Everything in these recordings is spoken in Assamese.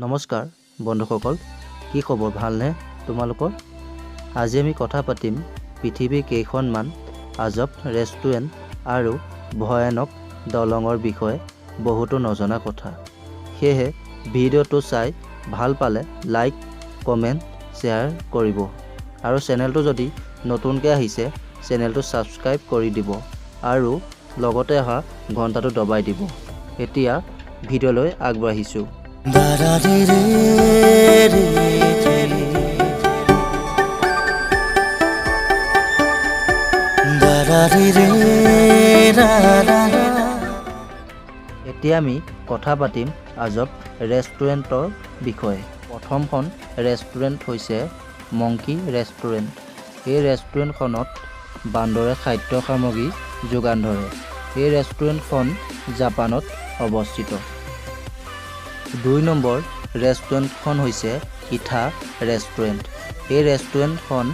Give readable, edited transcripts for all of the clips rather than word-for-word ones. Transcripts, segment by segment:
নমস্কাৰ বন্ধুসকল, কি খবৰ, ভালনে তোমালোকৰ? আজি আমি কথা পাতিম পৃথিৱীৰ কেইখনমান আজব ৰেষ্টুৰেণ্ট আৰু ভয়ানক দলঙৰ বিষয়ে বহুতো নজনা কথা। সেয়েহে ভিডিঅ'টো চাই ভাল পালে লাইক, কমেণ্ট, শ্বেয়াৰ কৰিব আৰু চেনেলটো যদি নতুনকৈ আহিছে চেনেলটো ছাবস্ক্ৰাইব কৰি দিব আৰু লগতে অহা ঘণ্টাটো দবাই দিব। এতিয়া ভিডিঅ'লৈ আগবাঢ়িছোঁ। দাৰা ৰে ৰে ৰে দাৰা ৰে ৰে ৰা ৰা ৰা। এতিয়া আমি কথা পাতিম আজব ৰেষ্টুৰেণ্টৰ বিষয়ে। প্ৰথমখন ৰেষ্টুৰেণ্ট হৈছে মংকি ৰেষ্টুৰেণ্ট। এই ৰেষ্টুৰেণ্টখনত বান্দৰে খাদ্য সামগ্ৰী যোগান ধৰে। এই ৰেষ্টুৰেণ্টখন জাপানত অৱস্থিত। 2 নম্বৰ ৰেষ্টুৰেণ্টখন হৈছে ইথা ৰেষ্টুৰেণ্ট। এই ৰেষ্টুৰেণ্টখন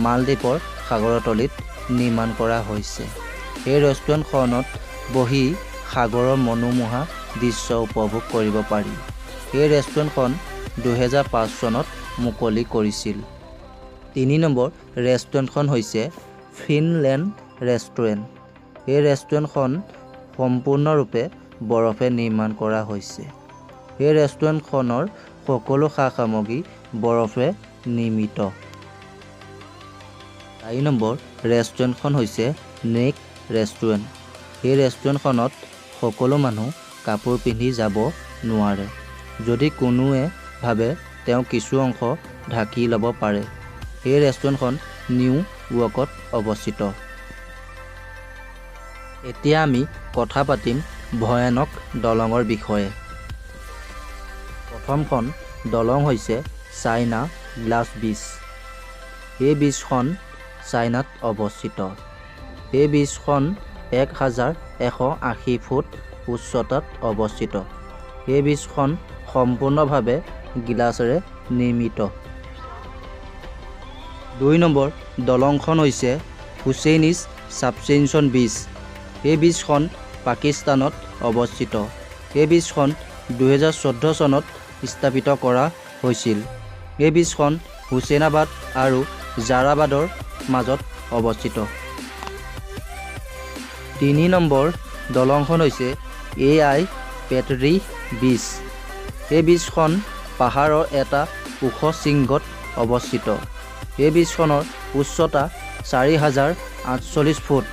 মালদ্বীপৰ সাগৰৰ তলিত নিৰ্মাণ কৰা হৈছে। এই ৰেষ্টুৰেণ্টখনত বহি সাগৰৰ মনোমোহা দৃশ্য উপভোগ কৰিব পাৰি। এই ৰেষ্টুৰেণ্টখন 2005 চনত মুকলি কৰিছিল। 3 নম্বৰ ৰেষ্টুৰেণ্টখন হৈছে ফিনলেণ্ড ৰেষ্টুৰেণ্ট। এই ৰেষ্টুৰেণ্টখন সম্পূৰ্ণৰূপে বৰফে নিৰ্মাণ কৰা হৈছে। এই ৰেষ্টুৰেণ্টখনৰ সকলো সা সামগ্ৰী বৰফে নিৰ্মিত। 4 নম্বৰ ৰেষ্টুৰেণ্টখন হৈছে নেক ৰেষ্টুৰেণ্ট। এই ৰেষ্টুৰেণ্টখনত সকলো মানুহ কাপোৰ পিন্ধি যাব নোৱাৰে। যদি কোনোৱে ভাবে তেওঁ কিছু অংশ ঢাকি ল'ব পাৰে। এই ৰেষ্টুৰেণ্টখন নিউ য়ৰ্কত অৱস্থিত। এতিয়া আমি কথা পাতিম ভয়ানক দলঙৰ বিষয়ে। প্ৰথমখন দলং হৈছে চাইনা গ্লাছ ব্ৰিজ। এই ব্ৰিজখন চাইনাত অৱস্থিত। এই ব্ৰিজখন 1180 ফুট উচ্চতাত অৱস্থিত। এই ব্ৰিজখন সম্পূৰ্ণভাৱে গিলাচেৰে নিৰ্মিত। 2 নম্বৰ দলংখন হৈছে হুছেইনিছ ছাবচেনশ্যন ব্ৰিজ। এই ব্ৰিজখন পাকিস্তানত অৱস্থিত। এই ব্ৰিজখন 2014 চনত স্থাপিত কৰা হৈছিল। এই ব্ৰিজখন হুছেইনাবাদ আৰু জাৰাবাদৰ মাজত অৱস্থিত। 3 নম্বৰ দলংখন হৈছে এ I Petri bridge. এই ব্ৰিজখন পাহাৰৰ এটা ওখ শৃংগত অৱস্থিত। এই ব্ৰিজখনৰ উচ্চতা 4048 ফুট।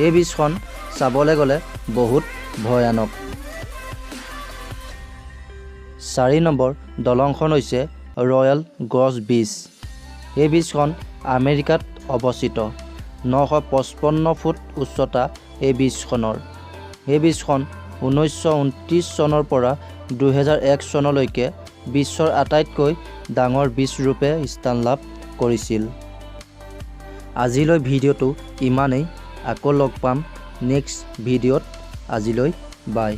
এই ব্ৰিজখন চাবলৈ গ'লে বহুত ভয়ানক। 4 নম্বৰ দলংখন হৈছে ৰয়েল গৰ্জ ব্ৰিজ। এই ব্ৰিজখন আমেৰিকাত অৱস্থিত। 955 ফুট উচ্চতা এই ব্ৰিজখনৰ। এই ব্ৰিজখন 1929 চনৰ পৰা 2001 চনলৈকে বিশ্বৰ আটাইতকৈ ডাঙৰ ব্ৰিজ ৰূপে স্থান লাভ কৰিছিল। আজিলৈ ভিডিঅ'টো ইমানেই। আকৌ লগ পাম নেক্সট ভিডিঅ'ত। আজিলৈ বাই।